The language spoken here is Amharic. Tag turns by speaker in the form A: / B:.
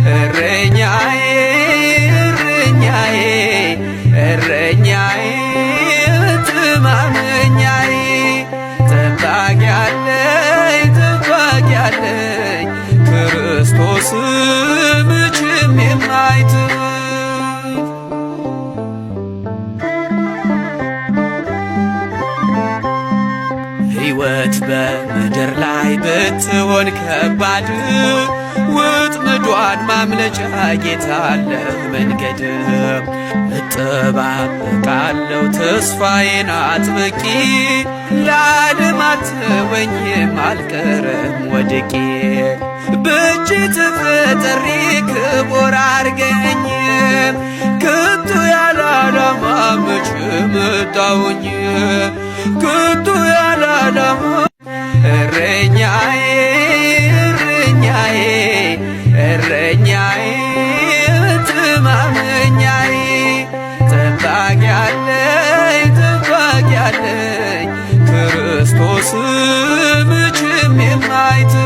A: እረኛዬ እረኛዬ እረኛዬ መተማመኛዬ ጠባቂ አለኝ ጠባቂ አለኝ ክርስቶስ መቼም የማይተወኝ። ሕይወት በምድር ላይ ብትሆን ከባድ ውጥምዷን ማምለጫ ጌታ አለህ መንገድ። እጠባበቃለሁ ተስፋዬን አጥብቄ ለዓለም አትወኝም አልቀርም ወድቄ። በእጅ ተፈጥሬ ክቡር አርገኝ ከቶ ያለ ዓላማ መቼ መጣሁኝ ከቶ ያለ ዓላማ። እረኛዬ እረኛዬ እረኛዬ መተማመኛዬ ጠባቂ አለኝ ጠባቂ አለኝ ክርስቶስ መቼም የማይተወኝ።